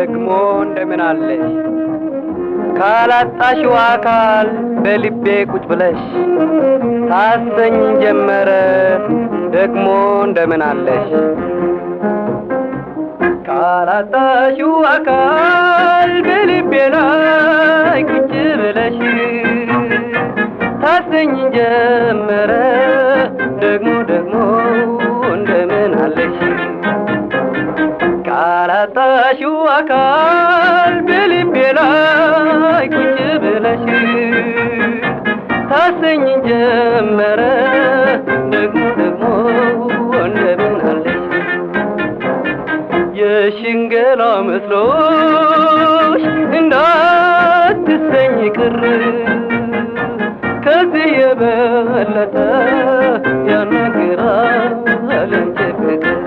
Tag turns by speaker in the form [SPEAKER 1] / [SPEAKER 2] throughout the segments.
[SPEAKER 1] ደግሞ እንደምን አለሽ ካላጣሽው አካል በልቤ ቁጭ ብለሽ ታሰኝ ጀመረ ደግሞ እንደምን አለሽ ካላጣሽው አካል በልቤ ላይ ቁጭ ብለሽ ታሰኝ ጀመረ ደግሞ ደግሞ እንደምን አለሽ ካላጣሽው አካል በልቤ ላይ ቁጭ ብለሽ ታሰኝ ጀመረ ደግሞ ደግሞ እንደምን አለሽ የሽንገላ መስሎሽ እንዳትሰኝ ቅር ከዚህ የበለጠ ያናግራል እንጂ ፍቅር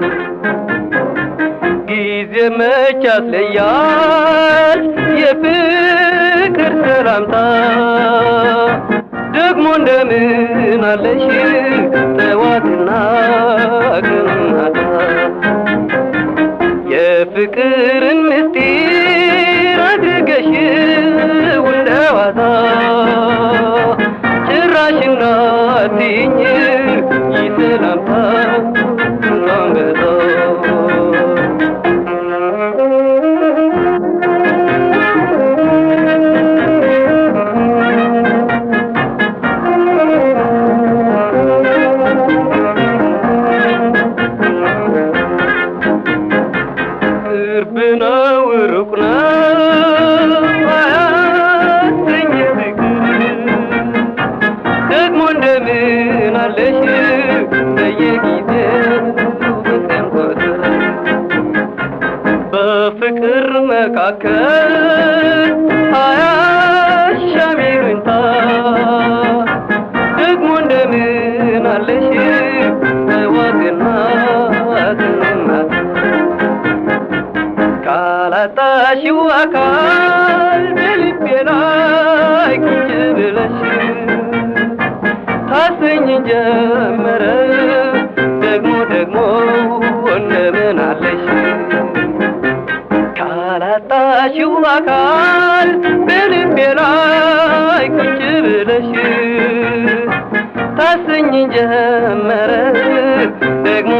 [SPEAKER 1] ጊዜ መች ያስለያል የፍቅር ሰላምታ ደግሞ እንደምን አለሽ ጠዋትና ቀን ማታ የፍቅርን ምስጢር አድርገሽ እንደዋዛ ጭራሽ እንዳትይኝ ይሰላምታ አንበዛ። ቅርብ ነው ሩቅ ነው አያሰኝ ፍቅር ደግሞ እንደምን አለሽ በየጊዜው በቀን ቁጥር በፍቅር መካከል አያሻም ይሉኝታ ደግሞ እንደምን አለሽ ጠዋትና ማታ ካላጣሽው አካል በልቤ ላይ ቁጭ ብለሽ ታሰኝ ጀመረ ደግሞ ደግሞ እንደምን አለሽ ካላጣሽው አካል በልቤ ላይ ቁጭ ብለሽ ታሰኝ ጀመረ ደግሞ